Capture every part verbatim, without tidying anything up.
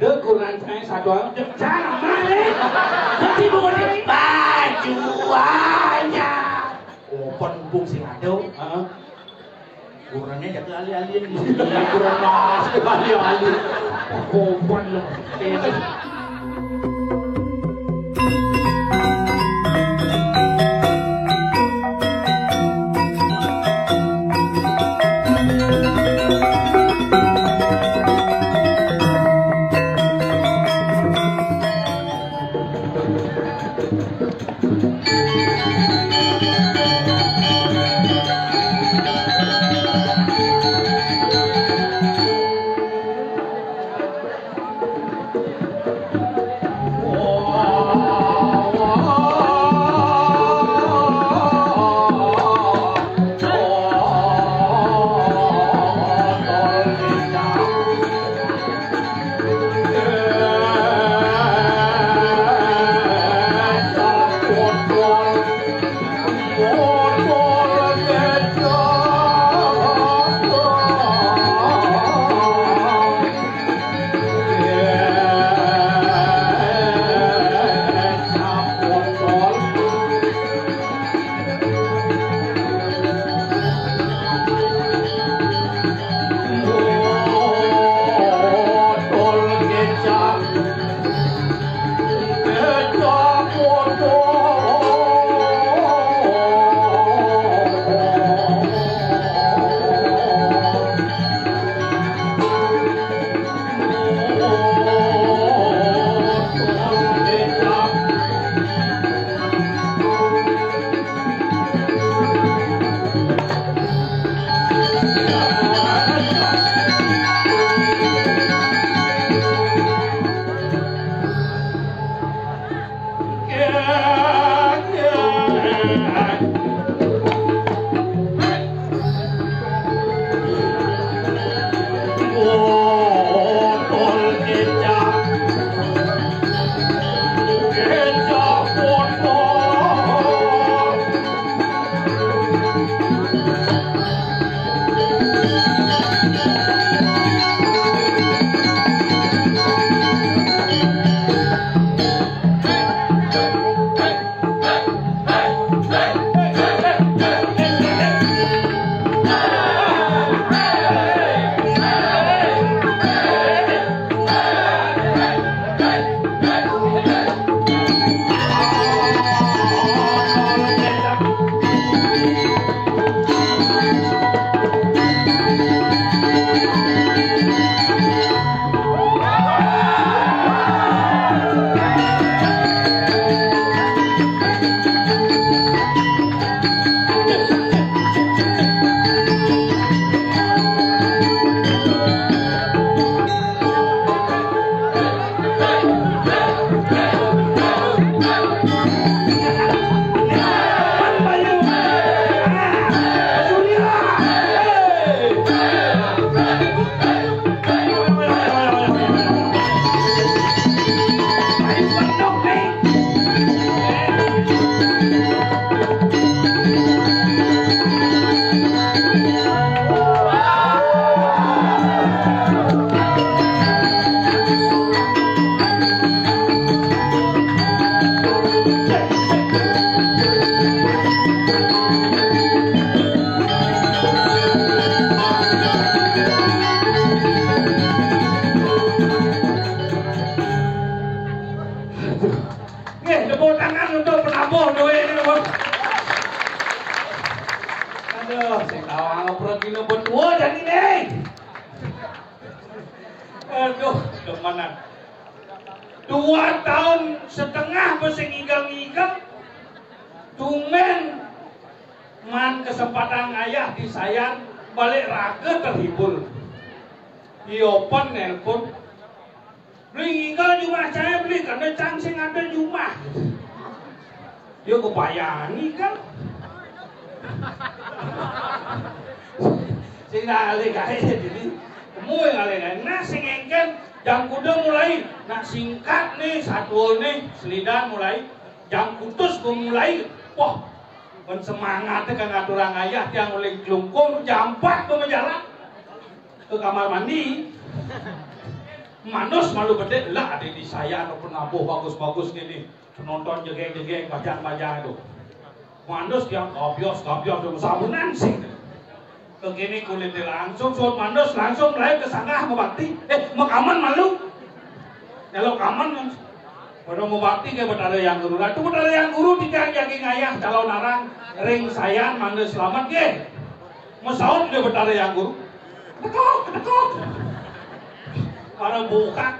Dek kurang saya satu orang. Dek cara mana? Nanti mau baju aja. Oh, pun bung sing ada. Heeh. Kurangnya jaga ahli-ahli yang di sini. Kurang mas, ahli-ahli. Oh, pun loh. Nggih, tepuk tangan untuk penabuh duit ini, Bos. Aduh, sing tawang perut dino betua jadi nih. Aduh, demenan. Dua tahun setengah bos ngigel-ngigel. Tumben man kesempatan ayah di Sayan balik raga terhibur. Iopan nelpon. Beli ngigel jumah saya beli, karena cang sing ada jumah. Yo kebayang ngigel. Sing alih gawe jadi temu yang alih gawe. Nah, sing engken jam kuda mulai. Nah, singkat nih, satu nih, selidan mulai. Jam kutus gua mulai. Wah, kan semangatnya kan ngaturang ayah tiang oleh kelungkung jam empat gua menjalan ke kamar mandi. Manus malu bedik lah, ada di Sayan penabuh bagus-bagus gini. Penonton jegeng-jegeng, bajang-bajang itu. Manus tiang gabios-gabios, sabunan sing. Kekini kulit dia langsung, suut manus langsung mulai ke sanggah mebakti. Eh, mekaman malu. Kalau kaman kan. Pada mebakti ke Betara Yang Guru. Ratu Betara Yang Guru tiga jagi ngayah calon arang ring Sayan mangga selamat ke. Mesaut ke Betara Yang Guru. Tekok, tekok. Para bukat,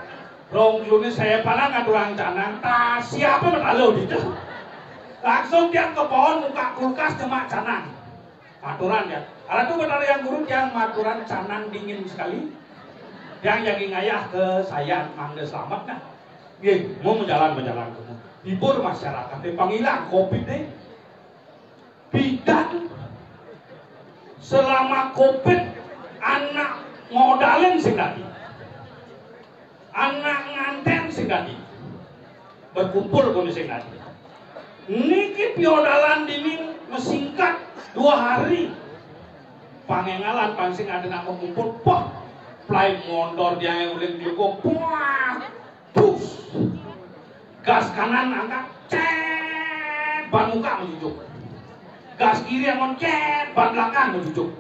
rong juni saya palang ngaturang canang. Tah, siapa metalu gitu? Langsung dia ke pohon, buka kulkas, cuma canang. Maturan ya. Ada tuh Betara Yang Guru yang maturan canang dingin sekali. Yang jadi ngayah ke Sayan mangga selamat nah. Nggih, mau menjalan menjalan kamu. Hibur masyarakat, eh, pangilang covid deh. Bidan selama covid anak modalin sing dadi. Anak nganten sing dadi. Berkumpul kono sing dadi. Niki piodalan dini mesingkat dua hari. Pangengalan pansing ada nak berkumpul. Wah, play motor dia yang uling juga. Wah, bus. Gas kanan angkat, cet, ban muka menjujuk. Gas kiri angkat, cet, ban belakang menjujuk.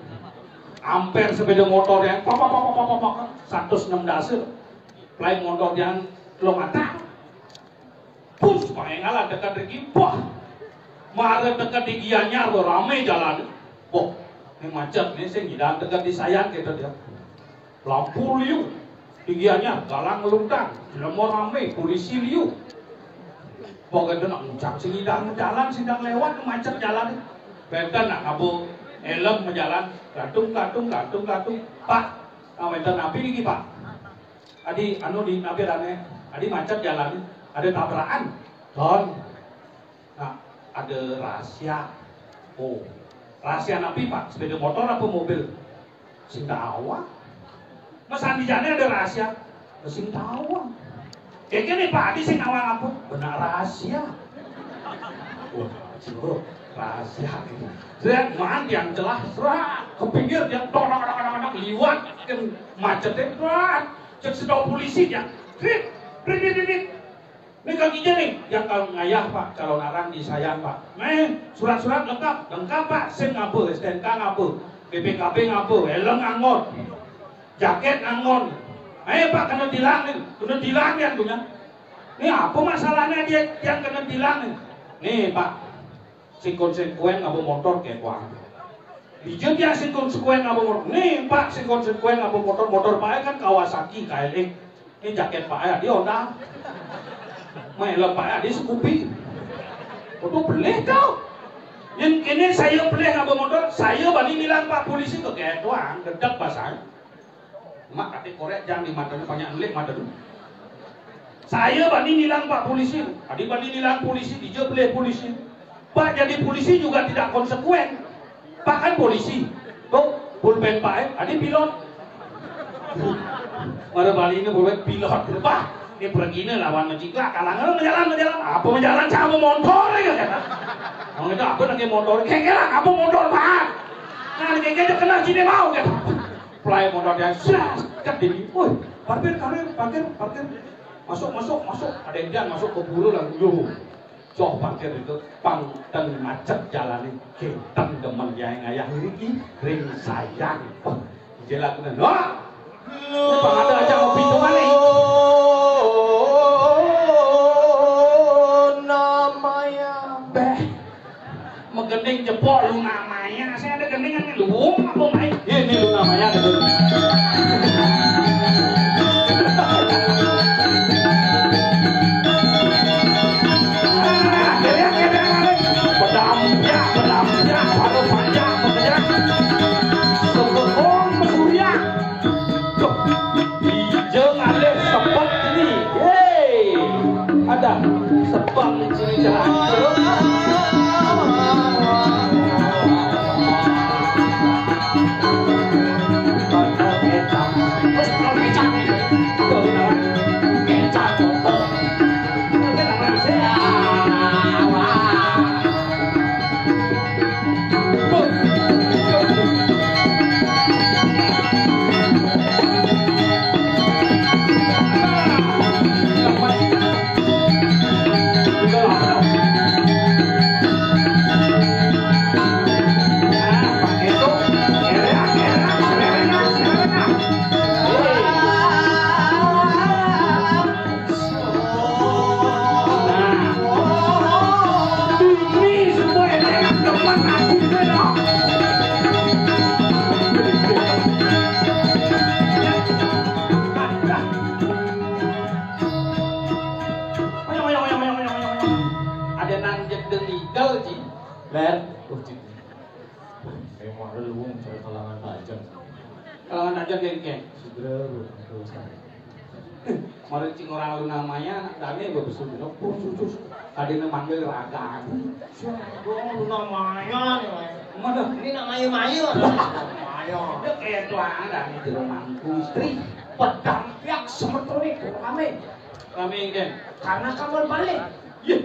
Amper sepeda motor yang pok pok pok pok pok pok, seratus enam dasar. Play motor yang telung atang. Bus, pangengalan dekat di Gimpah. Mara dekat di Gianyar tuh rame jalan. Boh, ini macet nih, sing ngidang dekat di Sayan gitu dia. Lampu liu, tinggiannya galang ngeluntang, jelema rame, polisi liu. Pokoknya nak ngucap sing ngidang jalan, sing ngidang lewat, macet jalan. Benten nak ngabo helm menjalan, gantung, gantung, gantung, gantung. Pak, nah, benten napi niki, Pak? Adi, anu di napi rane? Adi macet jalan, ada tabrakan. Don. Nah, ada rahasia. Oh, rahasia napi, Pak? Sepeda motor apa mobil? Sing tawang. Mas Andi jane ada rahasia. Sing tawang. Keke nih, Pak Adi sing nawang apa? Benar rahasia. Oh, seluruh rahasia. Saya man yang celah, serak ke pinggir dia, dok dok dok dok dok, liwat kan macetnya, serak. Cek sedot polisi dia. Krit, krit, krit, krit. Ini kaki je nih, yang kalau ngayah, Pak, calon arang di Sayan, Pak. Nih, surat-surat lengkap, lengkap, Pak. SIM ngapa, STNK ngapa, BPKB ngapa, helm anggon, jaket anggon. Eh, Pak, kena tilang nih, kena tilang yang punya. Nih, apa masalahnya dia yang kena tilang nih? Nih, Pak, sing konsekuen ngaba motor kayak gua. Dija dia sing konsekuen ngaba motor. Nih, Pak, sing konsekuen ngaba motor, motor Pak kan Kawasaki K L X. Ini jaket Pak ya, dia Honda. Main lah Pak ya, dia Scoopy. Itu boleh tau. Yang kini saya boleh ngaba motor, saya bani bilang Pak polisi ke kayak tuang, gedek pasang. Mak kata korek jangan di matanya banyak nelik mata tu. Saya bani bilang Pak polisi, tadi bani bilang polisi, dija boleh polisi. Pak jadi polisi juga tidak konsekuen. Pak kan polisi. Tuh, pulpen Pak eh, tadi pilot. Mara Bali ini pulpen pilot. Pak, ini pergi ini lawan majikan, kalangan menjalan, menjalan. Apa menjalan sama motor ya? Orang itu apa lagi motor? Kengkelan, apa motor Pak? Nah, kengkel kena sini mau kan? Play motor dia, sras, kat dini. Woi, parkir, parkir, parkir, parkir. Masuk, masuk, masuk. Ada yang dia masuk ke pura lah, yo. Coh parkir itu, pang ten macet jalan ini. Keten demen dia yang ayah ini, ring sayang. Wah, dia lakukan. Wah, pang ada aja mau pintungan nih. Namanya. Beh. Megending jepok lu namanya. Saya ada gendingan nih. Lu apa main? Ini lu namanya nih. Pedampiak, pedampiak, pada panjang, panjang. Sebekong mesuriak. Duh, ija ngalih sebek ini. Hei, ada sebek ciri jalan. Terus kalau kecap, kecap, kecap. Ber. Memang ada luwung cari kalangan tajam. Kalangan tajam, Keng, Keng. Segera, Bu. Mari cing orang Luna Maya, anak dane gua besul dino, khusus. Tadi manggil raga. Siapa? Gua Luna Maya nih, Mas. Mana? Ini namanya Maya. Maya. Udah kayak tuangan nih, jero mangku. Istri, pedang piak semeton nih, rame. Rame, Keng. Karena kamar balik. Iya.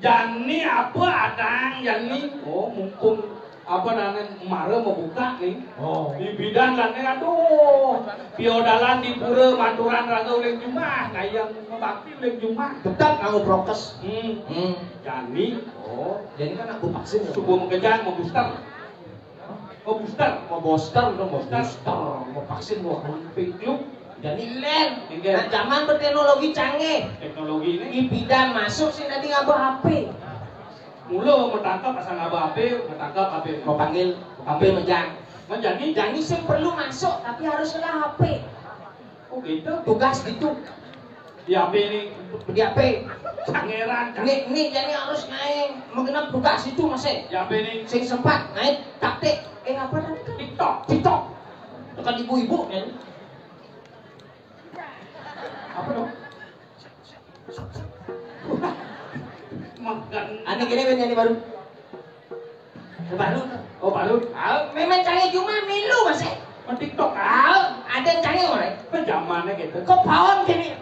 Jani apa adang jani? Oh, mumpung apa namanya mara mau buka nih. Oh. Di bidan kan nih, aduh, piodalan di pura maturan raga uling jumah, ngayang mabakti uling jumah. Tetap nganggo prokes. Hmm. Hmm. Jani. Oh, jadi kan aku vaksin ya? Subuh mengejang mau booster. Mau booster. Mau booster dong, mau booster. Mau vaksin, mau ping. Jadi len. Iya. Nah, zaman berteknologi canggih. Teknologi ini. Di bidan masuk sih tadi ngaba H P. Mula mertangkap asal ngaba H P, mertangkap H P. Mau panggil H P mejang. Menjadi. Jani sing perlu masuk tapi harus kena H P. Oh gitu. Tugas gitu. Di H P ini. Di H P. Cangeran. Nih, nih, jadi harus naik. Mengenap tugas itu masih. Di H P ini. Sing sempat naik taktik. Eh, apa namanya? TikTok. TikTok. Tekan ibu-ibu, ya. Apa dong? Makan. Ane gini, Ben, ini baru. Baru. Oh, baru. Ah, memang canggih cuma milu, Mas, eh. Main TikTok, ah. Ada canggih, Mas. Apa zamannya gitu? Kok pawon gini?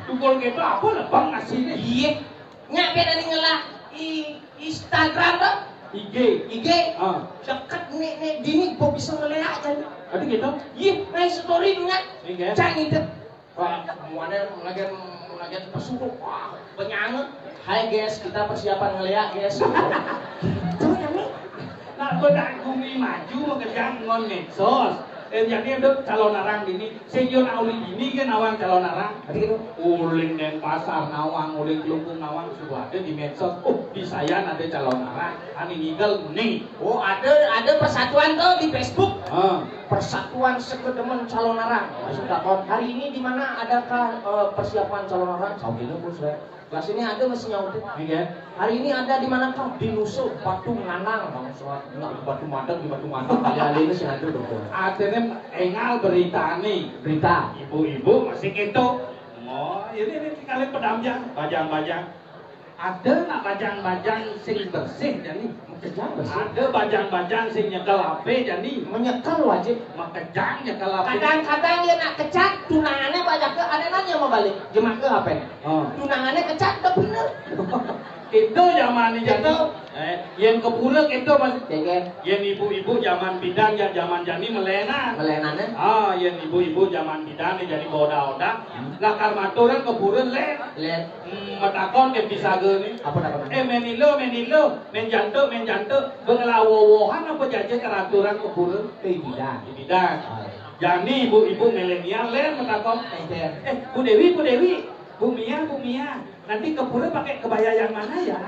Tukul gitu apa lah, Bang, aslinya? Iya. Nyak biar tadi ngelah i Instagram tuh. I G. I G. Ah. Deket nih, nih, dini gua bisa ngeliat kan. Ada gitu? Iya, naik story tuh, Nyak. Iya. Canggih tuh. Wah, semuanya lagi, lagi pesuruh. Wah, penyanyi. Hai guys, kita persiapan ngeliat guys. Tuh yang nih. Nah, bedak gumi maju mengejar ngon medsos. Eh, jadi ada calon arang dini. Sing yo nak uli dini kan awang calon arang. Tadi gitu. Uling Denpasar nawang, uling Klungkung nawang, sudah ada di medsos. Oh, di saya ada calon arang. Ani ngigel nih. Oh, ada, ada persatuan tuh di Facebook. Ah. Persatuan Sekedemen Calon Arang. Maksud takon, hari ini di mana adakah, eh, persiapan calon arang? Kau gini, Bos, ya. Kelas ini ada masih nyaut. Iya. Hari ini ada di manakah? Di Nusa, Batu Nganang. Bang, soal enggak Batu Madang, di Batu Nganang. Kali-kali ini sih ada dong. Artinya engal berita nih. Berita. Ibu-ibu masih gitu. Oh, ini, ini kali pedamjang, bajang-bajang. Ada nak bajang-bajang sing bersih jani? Bajang bersih. Ada bajang-bajang sing nyekel H P jani? Menyekel wajib. Makejang nyekel H P. Kadang-kadang dia nak kecat, tunangannya banyak ke ada nanya mau balik. Jemak ke H P. Oh. Tunangannya kecat, udah bener. Itu zaman ini jani. Itu. Eh, yang kepura itu masih. Yen ibu-ibu zaman bidan ya zaman jani melenan. Melenannya? Ah, yen ibu-ibu zaman bidan ya jadi boda-oda. Hmm. Lakar maturan kepura len. Len. Hmm, matakon ke pisaga ni. Apa takon? Eh, menilo, menilo, menjantuk, menjantuk. Bengelawowohan apa jaja keraturan kepura? Eh, bidan. Bidan. Ah. Jani ibu-ibu milenial len matakon. Eh, Bu Dewi, Bu Dewi, Bu Mia, Bu Mia. Nanti kepura pakai kebaya yang mana ya?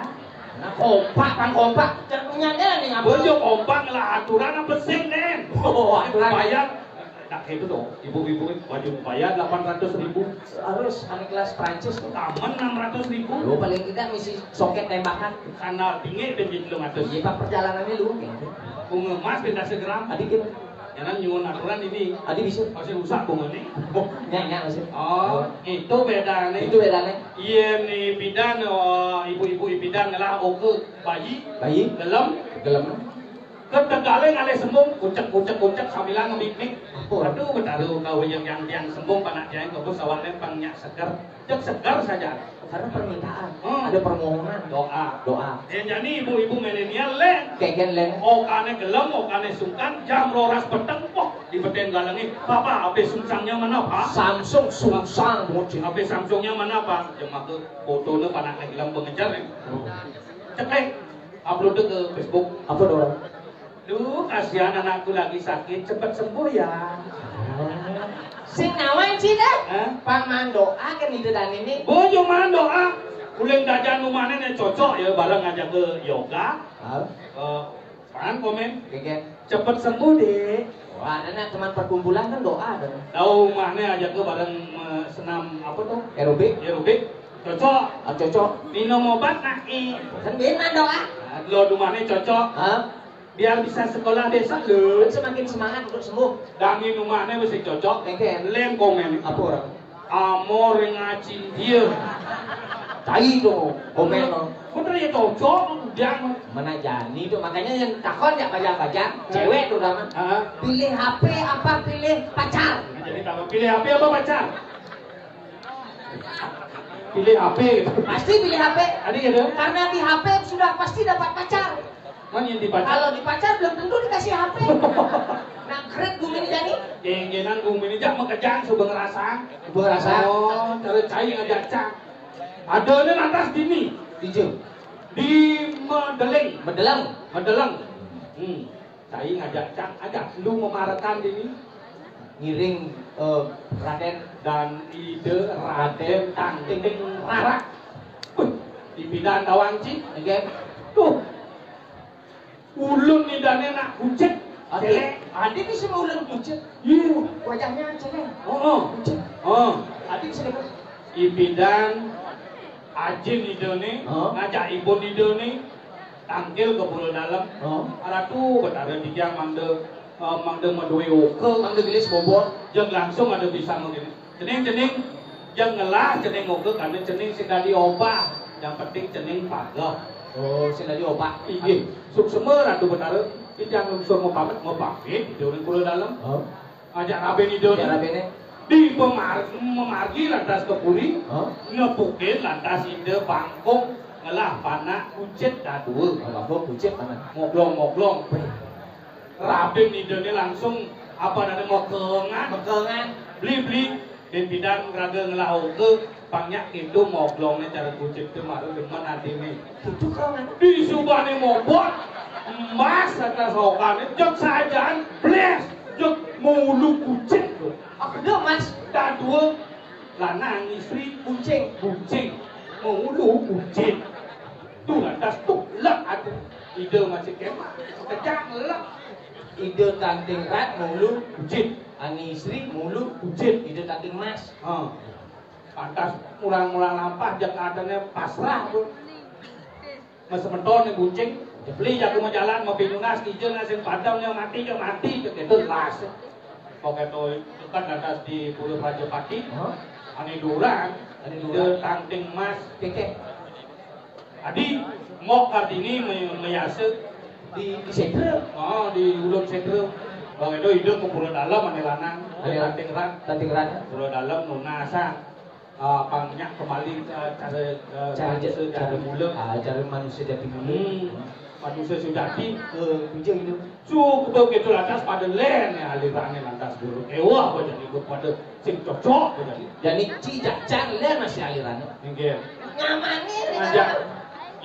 Nah, kompak, pang kompak. Jangan punya nih, apa? Bojo kompak lah aturan apa sing, Den? Oh, aturan. Bayar. Nah, itu tuh, ibu-ibu baju bayar delapan ratus ribu. Harus anak kelas Prancis tuh. Taman enam ratus ribu. Lu paling tidak misi soket tembakan. Karena dingin dan jadi lu ngatus. Iya, Pak, perjalanannya lu. Bunga emas beda segram. Tadi gitu. Jangan nyuwun aturan ini. Tadi bisa. Pasti rusak bunga nih. Oh, nyak, nyak, masih. Oh, itu bedanya. Itu bedanya. Iya nih, bidan, oh, ibu-ibu bidan ngelah oke bayi. Bayi. Gelem. Gelem. Ketegale ngalih sembung, kucek, kucek, kucek, sambilan ngemik-mik. Apa? Aduh, betara kau yang, yang, yang sembung, panak dia yang kebus awalnya pang nyak seger. Cek seger saja. Karena permintaan. Hmm. Ada permohonan. Doa. Doa. Yang jadi ibu-ibu milenial, le. Kegen, le. Okane gelem, okane sungkan, jam roras peteng, wah, di beten galengi. Papa, H P Samsungnya mana, Pak? Samsung, Samsung, bocil. H P Samsungnya mana, Pak? Yang waktu fotonya panak gelem pengejar, ya. Cek, eh. Upload ke Facebook. Apa orang? Duh, kasihan anakku lagi sakit, cepet sembuh ya. Sing nawan sih dah. Hah? Paman doa kan itu dan ini. Bojo man doa. Uling dajan rumahnya nih cocok ya bareng aja ke yoga. Hah? Eh, pan komen. Keke. Cepet sembuh deh. Wah, ada teman perkumpulan kan doa dong. Tahu rumahnya aja ke bareng eh, senam apa tuh? Aerobik. Aerobik. Cocok. Ah, cocok. Minum obat nak i. Kan benar dong, ah. Lo rumahnya cocok. Hah? Biar bisa sekolah besok lo. Semakin semangat untuk sembuh. Dangi rumahnya mesti cocok. Oke. Lem komen. Apa orang? Amor ngaci dia. Tai to, komen to. Bener ya cocok, udah. Mana jani to, makanya yang takon ya bajang-bajang, cewek terutama. Heeh. Pilih H P apa pilih pacar? Jadi kalau pilih H P apa pacar? Pilih H P gitu. Pasti pilih H P. Ada gitu. Karena di H P sudah pasti dapat pacar. Kan yang dipacar? Kalau dipacar belum tentu dikasih H P. Nah, keren gue ini jadi. Kengkenan gue ini jak mekejang coba ngerasa. Coba ngerasa. Oh, cara cai ngajak cang. Ada ini lantas dini. Ijo. Di Medeleng. Medeleng. Medeleng. Hmm. Cai ngajak cang, ajak lu memarekan dini. Ngiring eh, Raden dan Ide Raden Tangting Rarak. Wih, di bidan tawang ci. Oke. Tuh. Ulun idane nak kucit. Oke. Celek. Adi bisa mau ulun kucit. Iya. Wajahnya celek. Oh, oh. Kucit. Oh. Adi bisa dapat. Ibidan ajin idone, oh, ngajak ibun idone, tangkil ke Pulau Dalam. Oh. Ratu Betara Dijang mangde eh, mangde madue oke. Mangde gelis bobot. Yang langsung ada bisa mungkin. Cening, cening. Yang ngelah cening oke karena cening sing dadi obah. Yang penting cening pagah. Oh, sing dadi obah. Iya, suksema Ratu Betara. Kita yang langsung mau pamit, mau pamit di orang Pulau Dalam. Oh. Ajak raben ida. Ajak rabene. Di pemar memargi lantas ke puri. Hah? Ngepukin lantas ida bangkung ngelah panak kucit dadua. Oh, bangkung kucit panak. Ngoglong-ngoglong. Raben idane langsung apa namanya mekengan. Mekengan. Beli-beli. Bidan raga ngelah oke. Pang nyak kintu moglongne cara kucit tu maru demen atine. Itu kau nganu. Di subane mobot, emas atas okane, jek sajaan, bles, jek mulu kucit tu. Aku dah emas. Dadua lanang istri buncing, buncing, mulu kucit. Tu lantas tu lek ate. Ida masih kemah, kejang lek. Ida tanting rat mulu kucit, ani istri mulu kucit, ida tanting emas. Ha. Pantas mulang-mulang lampah jak adane pasrah tu. Mesemeton ni buncing, beli jaku majalan, mapinunas, kija nasing padam yang mati, yang mati, jak itu las. Pokoknya tu dekat lantas di Pulau Prajapati, hah? Ani Duran, ani Duran, tanting emas. Keke. Adi, Mok Kartini me- meyasa di, di Sedra. Oh, di Ulun Sedra. Bang Edo hidup ke Pulau Dalam, ane lanang. Ane lanang. Tanting Ran. Tanting Ran. Pulau Dalam, nunasan. Ah, pang nyak kembali ke cara, eh, cara manusia jati mula. Ah, cara manusia jati mula. Hmm. Manusia sujati. Eh, bijak itu. Cukup begitu lantas pada len ya alirannya lantas dulu. Ewah, banyak ikut pada sing cocok, banyak. Jadi cijak can len masih alirannya. Nggih. Ngamani. Ajak.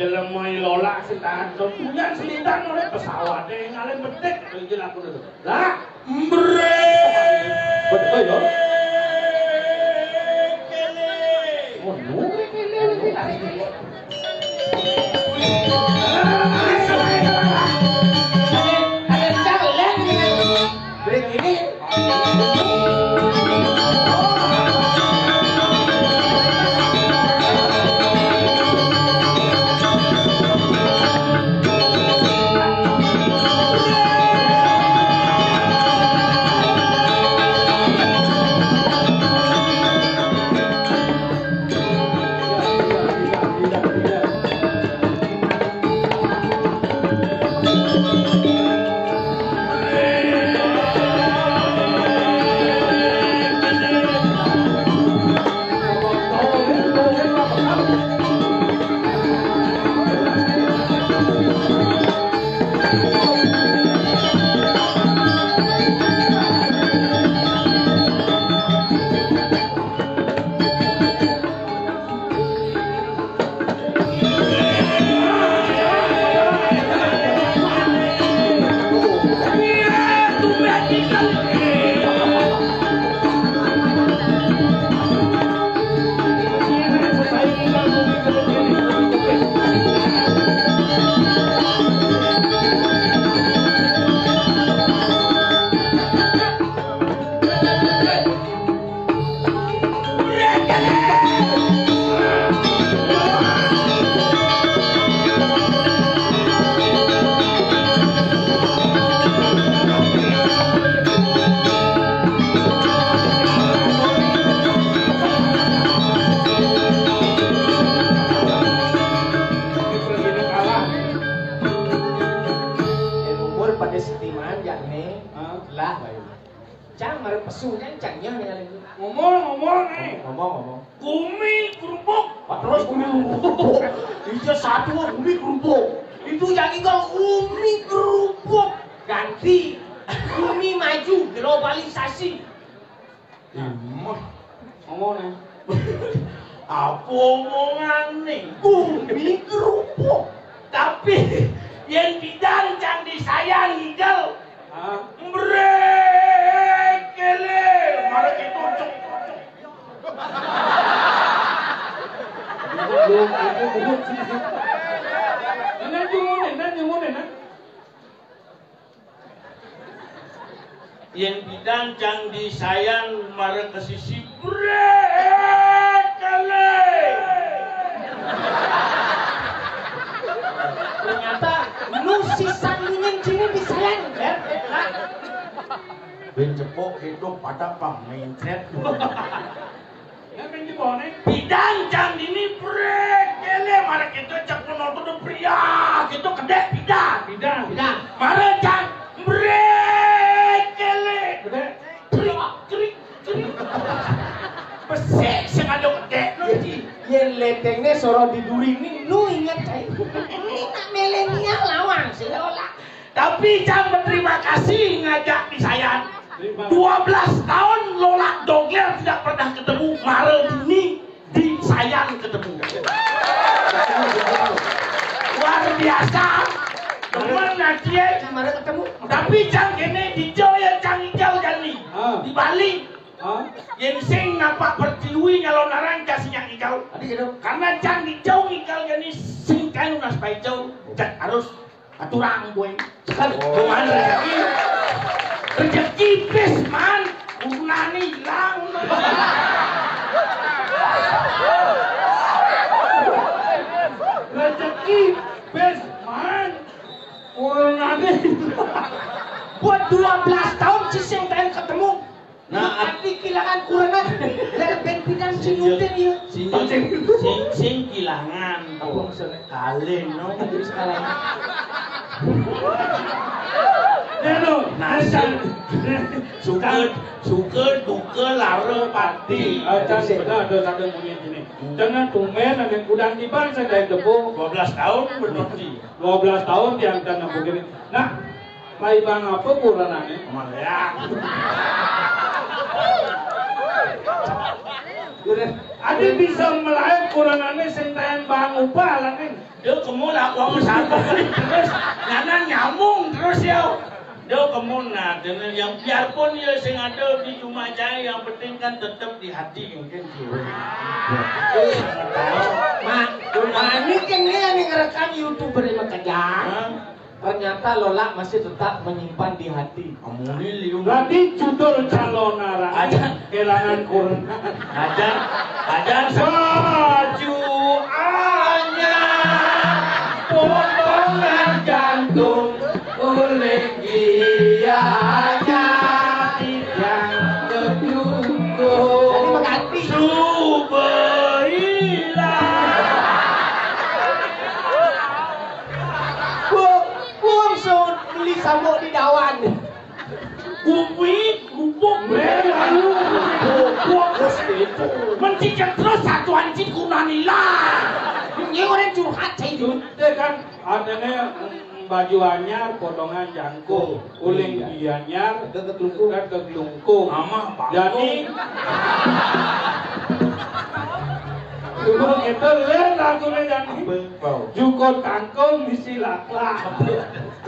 Jelema lola sing tahan. Punya selintang oleh pesawat deh ngalen betik. Iki laku dulu. Lah, mbrek. Betul ya. Kele. Oh, lu. Break ini. Ngomong, ngomong, eh. Ngomong, ngomong. Gumi kerupuk. Wah, terus gumi kerupuk. Iya, satu mah gumi kerupuk. Itu jadi kalau gumi kerupuk. Ganti. Gumi maju, globalisasi. Imah. Ngomong, eh. Apa omongane? Gumi kerupuk. Tapi yen bidan cang disayang ngigel. Hah? Mbrekele. Mare gitu, cek. Lu, itu, itu. Nang nyumune, nang nyumune, nang. Yen bidan cang disayang mare kesisi, brekele. Ternyata nu sisan nyunin cini disayang, ya. Ben cepok itu pada pang mencret. Bidan cang dini brekele, mare gitu cek penonton pria gitu, kedek bidan. Bidan. Bidan. Mare cang brekele. Kedek. Krik, krik, krik. Besik sing ado kedek. Yen letengne soro diduringi, nu inget kae. Ini nak milenial lawang sih, olah. Tapi cang berterima kasih ngajak disayan. Dua belas tahun Lolak Dogler tidak pernah ketemu, mare dini disayan ketemu. Luar biasa. Demen acie. Mare ketemu. Tapi cang kene dijo ya cang ijau jani. Ah. Di Bali. Ah. Yen sing napak pertiwi nyalonaran kasih yang ijau. Tadi gitu. Karena cang dijau ijau jani sing kae nunas paijau. Cak harus aturang gue. Kan, oh, rezeki. Rezeki bis, man. Gunane ilang. Rezeki bis, man. Gunane ilang. Buat dua belas tahun sing pengen ketemu. Nah, ati kilangan kurenan. Lah ben bidan sing nyutin ya. Sing, sing, sing kilangan. Apa maksudnya? Kalen, no. Jadi sekalian. Ya, no. Nasib. Suka, suka, duka, lara, pati. Ah, cang, benar, ada satu bunyi gini. Jangan tumben, ada kudang di bangsa dari debu. Dua belas tahun berarti. Dua belas tahun yang kan begini. Nah, Lai bang apa kuranane? Maleak. Ade bisa melae kuranane sing taen bang upah lanin. Dia kemu lah uang satu terus, ngana nyambung terus ya. Dia kemu nah, dengan yang biarpun ya sing ada di rumah saya, yang penting kan tetap di hati mungkin sih. Mak, mak, ini kan nih yang ngerekam YouTuber yang kejam. Hah? Ternyata Lola masih tetap menyimpan di hati. Amuni liu. Berarti judul calon arah aja kehilangan kurang. Aja, aja baju anyar, potongan jantung oleh gianya yang kedukung. Jadi mengganti. Subailah. Wong, wong so beli sambok di dawan. Kuwi gubuk. Melayu. Gubuk. Mencicil terus satuan cikunanila. Ini orang curhat saya itu. Dia kan adanya, mm, baju anyar, potongan jangkung, uling anyar, ke Glungkung. Ke Glungkung. Mama, Pak. Jadi, Glungkung itu lain lagunya jadi. Apa? Jukut kangkung bisi laklak.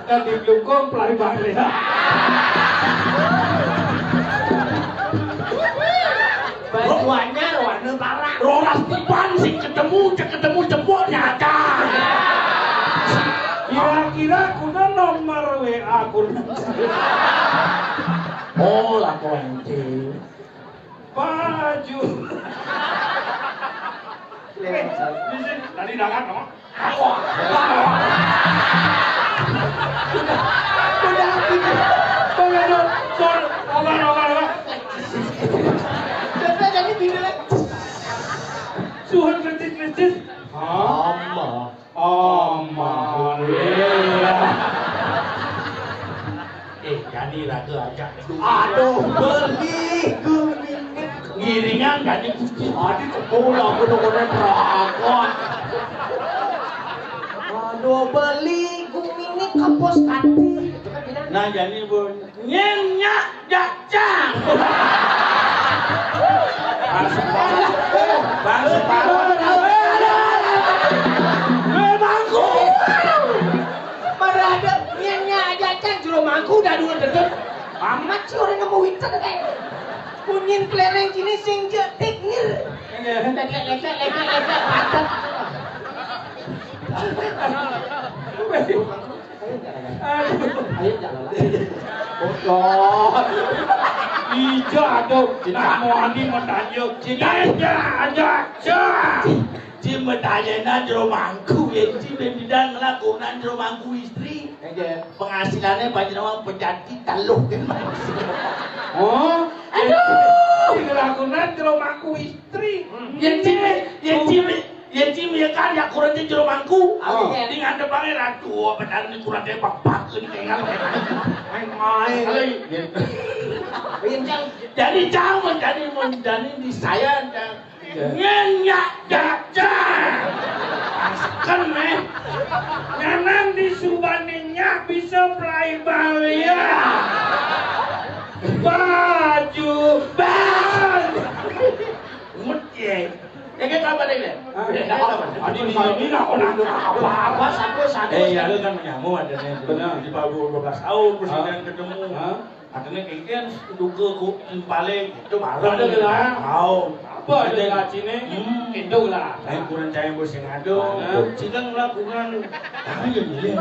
Kan di Glungkung pelai bang lihat. Baju anyar warna parang. Roras tiban sing ketemu, cek ketemu jempolnya ada. Kira-kira kuda nomor W A kuda. Oh, laku ente. Baju. Eh, bisa tadi dangan, no? Aku. Udah, udah, gitu. Pengen, sor, obar, obar, obar. Sudah jadi bini lagi. Suhun kercis-kercis. Hah? Aman. Aman. Eh, jadi raga aja. Aduh, beli guminé. Iringan kan iku. Adi kebul aku nongone prakot. Aduh, beli gumine kapos kati. Nah, jadi bu, nyenyak jacang. Bang Separo. Bang Separo. Gue bangku. Pada ada nyenyak jacang jero mangku udah dua dedek. Amat sih orang nemu winter kayak. Kunyin kelereng sini sing jetik ngir. Iya. Lek, lek, lek, lek, lek, lek, lek, padat. Aduh. Ayo jalan lagi. Bocor. Ija, aduh. Nah, mau Andi mau tanya. Ija, aja. Ci, ci medayena jero mangku, ya, ci bidang ngelakonan jero mangku istri. Nggih. Penghasilannya panjenengan pejabat teluh kan, Mas. Oh, aduh, sing ngelakonan jero mangku istri. Hmm. Ya, ci, ya, ci, ya, ci, ya kan, ya kurang jero mangku. Oh. Di ngadep ae ratu, apa carane kurang bapak ini tinggal. Main-main. Kalau i- Iya, Cang. Jadi jangan, jadi mau jadi di saya, Cang. Nyenyak jajan. Kan meh. Nyanan di Subaning nyak bisa play balian. Baju ban. Mut ye. Ya, kita apa nih, ya? Hah? Ya, apa? Aduh, ini nggak pernah apa-apa, satu, satu. Eh, ya, lu kan menyamu adanya. Benar. Di bawah dua belas tahun, terus Hah? Kemudian ketemu. Hah? Katanya kengken duka ku impale itu baru. Ada gelar. Tahu. Apa ada ngacine? Hmm. Itu lah. Lain kurang cahaya bos yang ada. Nah. Sidang lah kurang. Apa yang milih?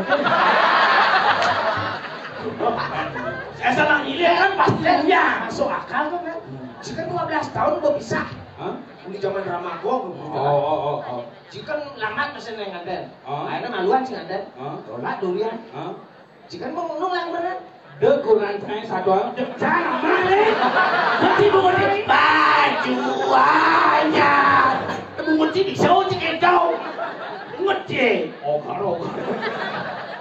Saya salah milih kan pasti ya masuk akal tuh kan. Hmm. Sekarang dua belas tahun gua bisa. Hah? Di zaman drama gua, gua Oh, oh, oh, oh. Jika lama pesen yang nganten. Hah? Akhirnya maluan sih nganten. Hah? Tolak durian. Hah? Jika mau nulung lah bener. Dek kurang saya satu orang. Dek cara mana? Mesti bungut di baju aja. Bungut di bisa uji kendau. Bungut di. Oh, karo.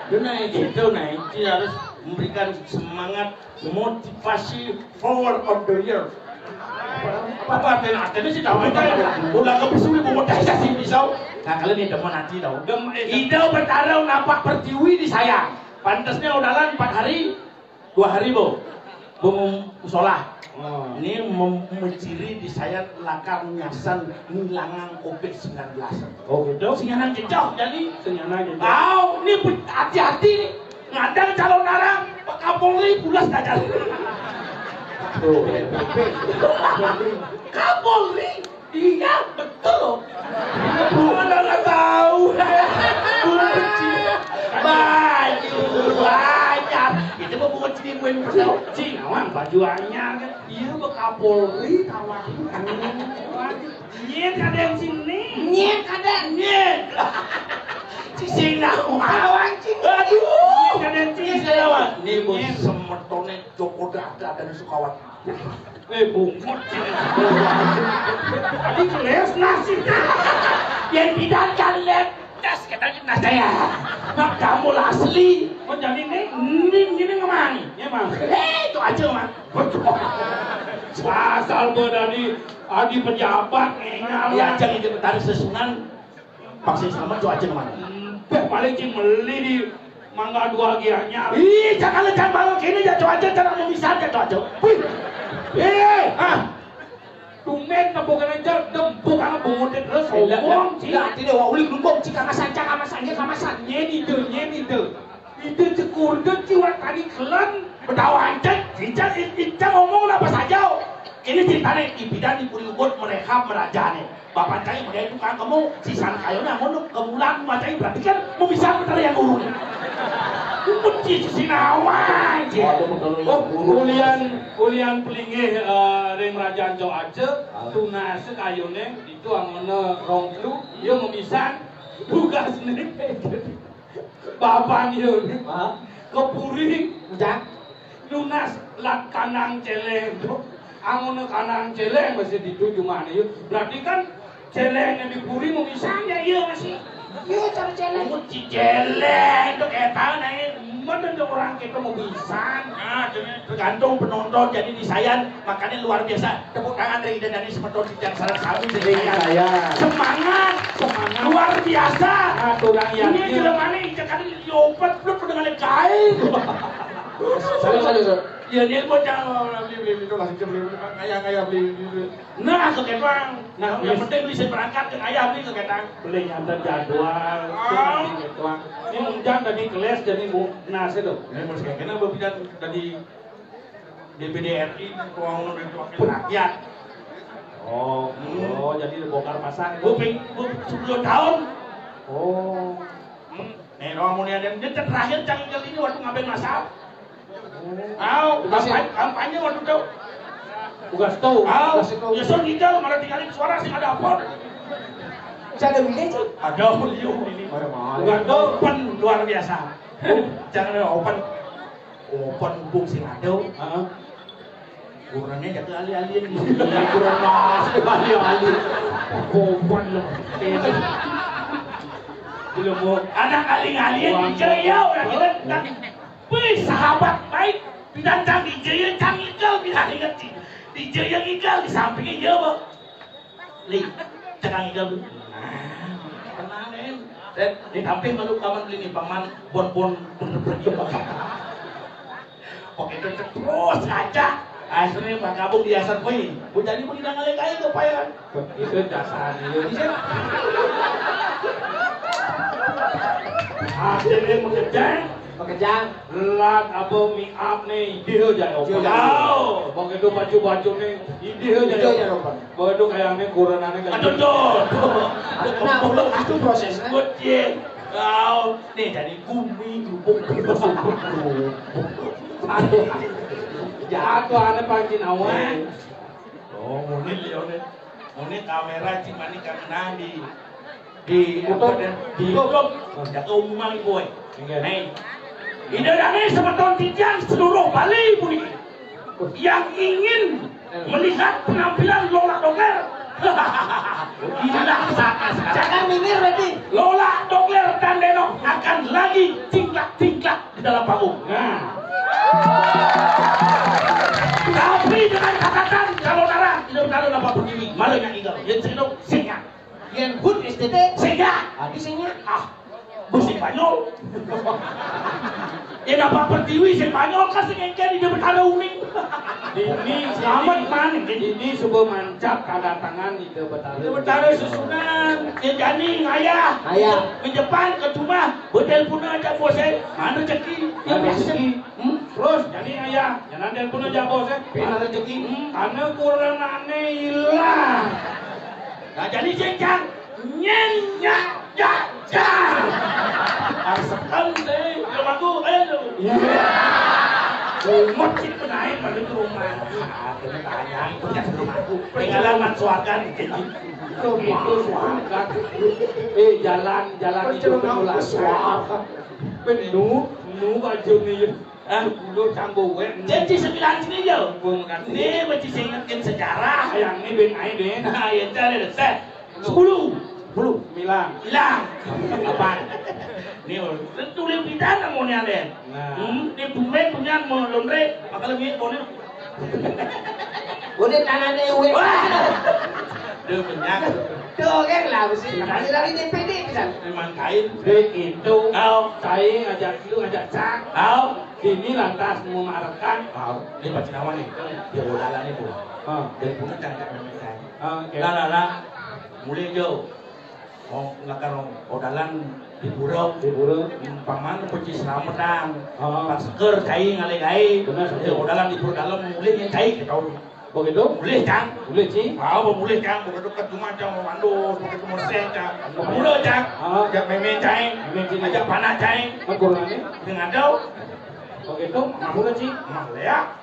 Dia naik gitu, naik. Dia harus memberikan semangat, motivasi forward of the year. Apa artinya? Artinya sih tahu aja. Udah ke pesuri bungut aja sih bisa. Nah, kalian ini demen hati tahu. Dem-, eh, Ida bertarung nampak pertiwi di saya. Pantasnya udalan empat hari, dua hari, Bu. Bu musola. Oh. Ini mem- menciri di saya lakar nyasan ngilangan covid sembilan belas. Oh, gitu? Sing nang jejak jadi. Sing nang jejak. Tahu, ini pe- hati-hati nih. Ngadang calon arang, Pak Kapolri pulas dah calon. Tuh, Kapolri. Iya, betul. Mana nggak tahu? Baju banyak. Itu mah bukan cilimuin pertama. Cing, awang baju anyar kan. Iya, Pak Kapolri, tawang. Nyet ada yang sini. Nyet ada. Nyet. Cing, awang. Awang, cing. Aduh. Nyet ada yang sini. Nyet ada, Wan. Ini bos Nyet. Semetone Joko Dada dan Sukawati. Eh, bungut. Tadi geles nasi. Yang tidak kan les. Das, katanya, nah, saya. Nak kamu asli. Oh, jadi ini, ini, ini ngemang. Ya, Mang. Eh, itu aja, Mang. Asal gua dari adi pejabat, ngengal. Ya, aja ini tarik sesunan. Vaksin sama cuaca kemana? Hmm, beh, paling cing meli di Mangga Dua gianya. Ih, jangan, jangan bangun kene ya, cuaca, jangan mau misal ya, cuaca. Wih. Eh, ah. Tumben tepuk kene jel, tepuk kene bungut terus. Eh, lah, ngomong, lah, cing. Lah, tidak, wah, ulik lumbung, cing, kamasan, cing, kamasan, ya, kamasan. Nyen ide, nyen ide. Ide cekur, de, ciwat tadi kelen. Betawa ancen, cing, cing, cing, ngomong apa saja. Ini ceritanya, ibidan di Puri Ubud mereka merajane. Bapak cai menggawe tukang kemu, sisan kayone amun kemulan macai berarti kan mau bisa putar yang urun. Mesti sinawan, cing. Waduh, betul. Oh, ulian, ulian pelinggih, eh, ring Rajan Cok Aje, ah, tunas kayone itu angone rong telu, ya memisan tugas nih. Bapak yo. Hah? Ke puri. Ujang. Nunas lat kandang celeng. Angone kandang celeng masih dituju mana yo. Berarti kan celeng yang di puri mau misalnya iya masih. Iya, cara celeng. Uci celeng tuh kayak tahu nih. Mana ada orang kita mau bisan. Nah, jadi tergantung penonton, jadi di saya makanya luar biasa. Tepuk tangan dari Ida Dani semeton di tiang sareng sami. Jadi saya. Semangat, semangat. Luar biasa. Nah, orang yang ini jelemane ijakan diopet belum dengan kain. Salut, salut, salut. Ya, dia mau jangan beli beli itu lah, beli beli kayak kayak beli beli. Nah, ke Kepang. Nah, yang penting bisa berangkat ke ayah beli ke Kepang. Boleh nyantar jadwal. Ini menjang tadi kelas jadi bu nasi tuh. Ini mau sekarang kena berpindah tadi D P D R I, ketua umum dan wakil rakyat. Oh, hmm. Oh, jadi bongkar pasang. Gue peng, gue sepuluh tahun. Oh. Hmm. Nih, orang mau niat dia terakhir cang ini waktu ngapain masalah. Au, kampanye, kampanye waktu itu. Bukan tahu. Au, ya so ngidal malah tinggalin suara sih ada apa? Saya ada milih sih. Ada liu ini. Bukan tahu pun luar biasa. Jangan ada open. Open bung sing ada. Heeh. Kurangnya jaga ahli-ahli ini. Kurang mas, ahli-ahli. Open loh. Belum mau. Anak ahli-ahli yang jaya orang kita. Wih, sahabat baik, pindah cang di jaya cang ikel, pindah inget di, di jaya ikel, di sampingnya dia, Bang. Li, cekang ikel dulu. Nah, tenang, em. Dan ditampil malu kaman beli nih, paman, bon-bon, bener-bener dia, Bang. Oke, terus aja. Akhirnya Pak Kabung diasar, wih, bu jadi mau tidak ngalih kain tuh, Pak ya? Itu dasar dia. Akhirnya mengejar. Pekerjaan. Lat apa mi up nih? Dia jadi open. Dia jadi. Wow. Begitu baju-baju nih, dia jadi. Dia jadi open. Begitu kayak nih corona nih. Aduh, tuh. Nah, udah itu prosesnya. Good, yeah. Kau nih jadi gumi, gubuk, gubuk, gubuk. Aduh. Jatuh aneh pangcin awan. Oh, muni lione. Muni kamera cimani kami nang di, di YouTube. Apa, di YouTube. Oh, jaga umuman, boy. Iya. Nih. Ida Dani semeton titiang seluruh Bali, Budi. Yang ingin melihat penampilan Lola Doger. Inilah saatnya sekarang. Jangan minggir, berarti. Lola Doger dan Denok akan lagi tingkah-tingkah di dalam panggung. Nah. Tapi dengan catatan, kalau nara, tidak bertaruh apa begini, malah yang ingat. Yang sendok, singa. Yang hut S T T, singa. Tadi singa. Ah, besi Spanyol. Ya, apa pertiwi Spanyol kan sing engke di bertaruh uning. Ini selamat man. Ini subuh mancap kedatangan di Betara. Di Betara susunan. Ya, jani ngayah. Ngayah. Ke depan, ke rumah. Betel puna aja bos, eh. Mana rezeki? Ya, biasa. Hmm? Terus, jadi ayah, jangan telepon aja bos, eh. Pina rezeki. Hmm, karena kuranane hilang. Nah, jadi jenjang nyenyak jajan. Arsekan deh, kalau aku, ayo lu. Iya. Umut sih penaik balik ke rumah. Ah, kena tanya, punya rumah aku. Tinggalan man suarga nih, jadi. Itu suarga. Eh, jalan, jalan itu penuh suarga. Penuh, penuh baju nih. Ah, dulu canggo wek. Jadi sembilan sini yo. Bung kan. Ini mesti saya ingatkan sejarah. Yang ini ben ae ben. Nah, ya cari deh. Teh. Sepuluh. Sepuluh. Hilang. Hilang. Apa? Ini tulis pidana mau nyalen. Nah. Hmm, ini bumen punya mau lomre, apa lagi mau Udah tanahnya uwe. Wah. Dia kenyang. Tuh kan lah mesti kembali lagi D P D pisan. Memang kain. Dek itu. Kau. Saya ngajak lu ngajak cang. Kau. Ini lantas mau marekan. Kau. Ini pasti nama nih. Dia udalan itu. Ah. Dari punya cang cang memang kain. Ah, oke. Lah lah lah. Mulai jauh. Oh, lakar odalan di pura. Di pura. Paman peci slametan. Heeh. Pas seger cai ngalih gaé. Bener. Odalan di pura dalem mulih yang cai ketahuan. Begitu? Mulih, Cang. Mulih, Ci. Ah, mulih, Cang. Begitu ke rumah, Cang, mau mandus, begitu mau seh, Cang. Mulih, Cang. Heeh. Ajak mémé cai. Mémé cai. Ajak panah cai. Kan kurangnya? Dengan ada. Begitu, mulih, Ci. Mulih ya.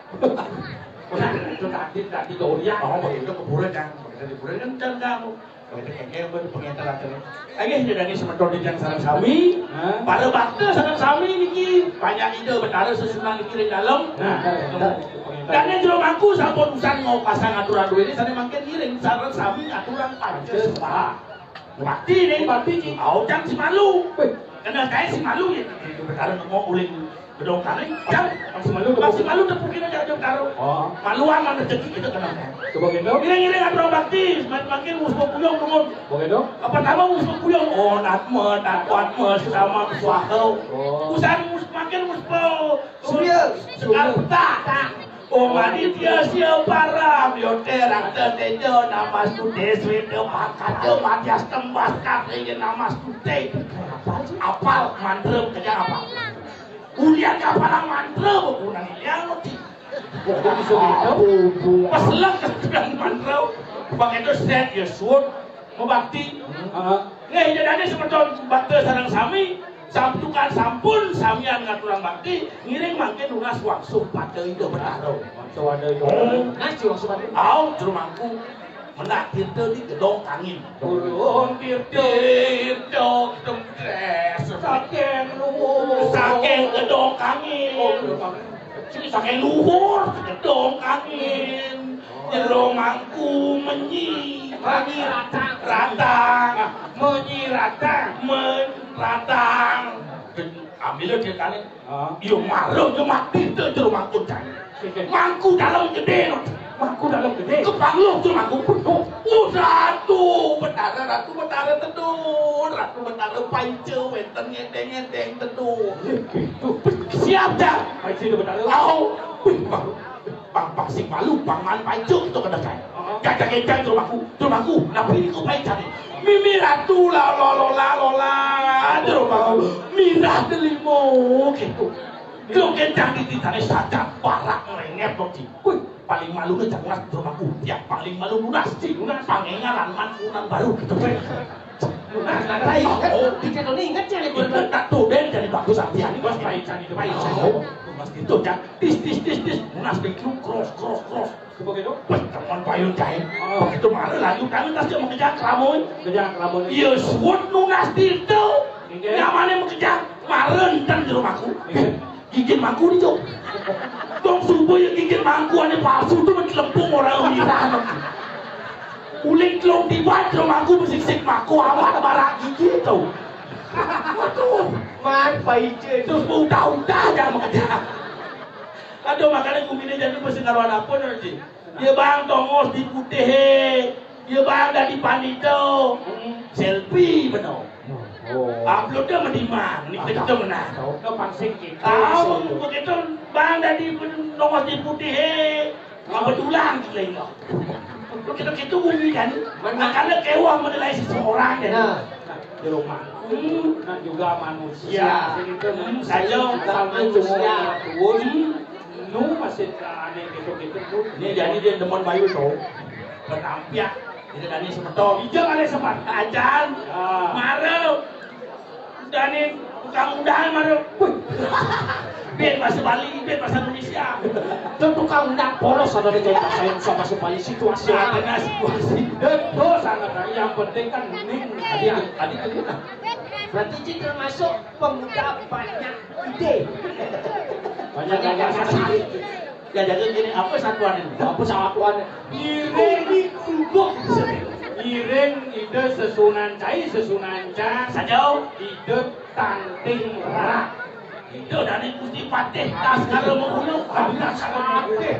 Nah, itu tadi, tadi doyan. Oh, begitu ke pura, Cang. Begitu di pura kan, Cang, kamu. Oke, oke, oke, pengintar aja nih. Oke, jadi ini semeton di jang sareng sami. Hah? Para bakta sareng sami niki banyak ide betara sesunan niki ring dalem. Nah, nah, nah. Dan yang jero mangku sampun usan mau pasang aturan duwe ini, sane mangkin ngiring sareng sami aturan panca sembah. Bakti nih, bakti, Ci. Mau jang si malu. Wih. Kena kae si malu ya. Itu betara nemu uling. Dong kali, jang. Masih malu, masih malu tepukin aja aja taruh. Oh. Maluan mana rezeki kita kenal. Coba gitu. Ngiring-ngiring atur bakti, semakin makin wus puyung turun. Coba gitu. Apa nama wus puyung? Oh, natma, natma, sama suahau. Oh. Usan wus makin wus po. Surya. Sekarta. Oh, manitia sia param, yo terang tetejo, nama sude, swete, pangkat, matias tembas, katanya nama sude. Apal, mantra, kerja apa? Ulian kapalang mantra, buku nang ilian lo, Ci. Buku bisa gitu. Pas lek kapalang mantra, pakai itu set, ya, suut, mebakti. Heeh. Nggih, jadane semeton bakti sareng sami, sabtukan sampun samian ngaturang bakti, ngiring mangke nunas wangsuh pada Ida Betara. Wangsuh pada Ida. Hmm. Nah, wangsuh pada. Au, jero mangku. Menak tirta di gedong kangin. Burung tirta, tirta, dem, des. Saking luhur. Saking gedong kangin. Oh, gedong kangin. Saking luhur, gedong kangin. Jero mangku menyi. Menyi ratang. Ratang. Menyi ratang. Men ratang. Ambil dia kali. Hah? Yo maro yo mati to jero mangku jan. Mangku dalam gede no. Mangku dalam gede. Kepangluh jero mangku penuh. Oh, Ratu Betara, Ratu Betara teduh, Ratu Betara panca wenten ngedeng-ngedeng teduh. Gitu. Siap dah. Panca Betara. Au. Wih, Bang, Bang, Bang sing malu, Bang man panca to kena kan. Heeh. Gagah gedang jero mangku, jero mangku. Napi niku panca? Mimi Ratu la la la la la la jero mangku. Mirah delimo gitu. Lo kencang di titane sajan parak ngrengep to, Ci. Wih, paling malu ne jangan jero mangku. Ya, paling malu nunas, Ci. Nunas pangengalan man unan baru gitu. Nunas, nah, baik. Oh, dikit lo inget ya, liburan. Inget tak tuh, Ben, jadi bagus artian. Bos, baik, jadi baik. Oh, nunas gitu, Cak. Tis, tis, tis, tis. Nunas begitu, cross, cross, cross. Begitu? Wah, teman payun jahit. Oh. Begitu malu, lanjut, kami tas dia mau kejar kelamun. Kejar kelamun. Iya, suut nunas itu. Iya. Nyamannya mau kejar. Maren, kan di rumahku. Iya. Gigit mangku nih, Cok. Dong subuh ya gigit mangku ane palsu tuh mencelempung orang mirah. Uling telung tiban, telung mangku, besik-sik mangku, awak barak gigi tuh. Waduh, man, Pak Ije. Terus mau udah-udah aja mau kejar. Aduh, makanya gumine jadi mesti karuan apa nanti? Dia bang tongos di putih, dia bang dari panito. Hmm. Selfie benar. Oh. Upload dia meniman, ini kita menang. Tahu ke pangsing kita. Tahu begitu bang dari tongos di putih, kebetulan kita ini. Kita gitu bumi kan. Makanya kewah menilai seseorang kan. Nah, di rumah. Hmm. Nah juga manusia. Ya. Gitu. Hmm, saya juga manusia. Hmm. Nu masih aneh gitu-gitu tuh. Ini jadi dia demen bayu tuh. Penampiak. Tidak ada semeton. Ijang ada semeton. Ajan. Ah. Mare. Dani tukang undangan mare. Wih. Biar bahasa Bali, biar bahasa Indonesia. Itu tukang undang polos ada di kayak bahasa Indonesia, bahasa Bali, situasi. Ada situasi. Betul sangat. Yang penting kan ning tadi tadi kan. Berarti Cik termasuk pemuda banyak ide. Banyak gagasan. Ya, jadi gini, apa satuan ini? Apa satuan? Iring di kubuk. Iring ide sesunan cai, sesunan ca. Sajau. Ide tanting rak. Ide dari Gusti Patih Taskara Mengulu. Taskara Mengulu.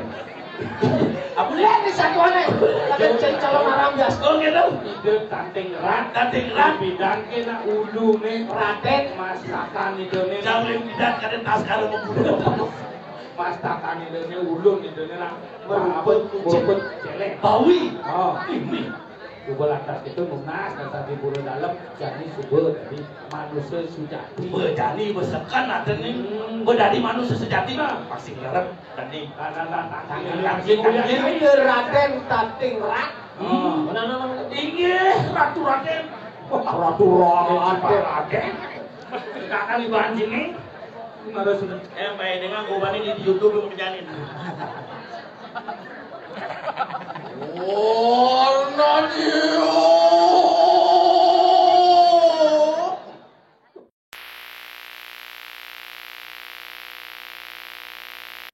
Apa lihat di satuannya? Ada cek calon marambas. Oh, gitu. Ide tanting rak. Tanting rak. Bidang kena ulu nih. Raden. Masakan itu nih. Jauh yang bidang kada Taskara Mengulu. Pas tatani dene ulun itu nang meruput kucing. Meruput. Celek. Bawi. Oh. Ini. Coba lantas itu nunas, lantas di bulu dalam, jadi subur, jadi manusia sejati. Bejani besekan ada nih. Hmm. Bedani manusia sejati nah, pasti ngarep tadi. Tangan, tangan, tangan. Ini Raden Tating Rak. Hmm. Mana, mana, mana? Inggih, Ratu Raden. Wah, Ratu Raden. Raden. Kakak di bahan sini. Harus eh, baik dengan gua banding di YouTube lu kerjain. Oh,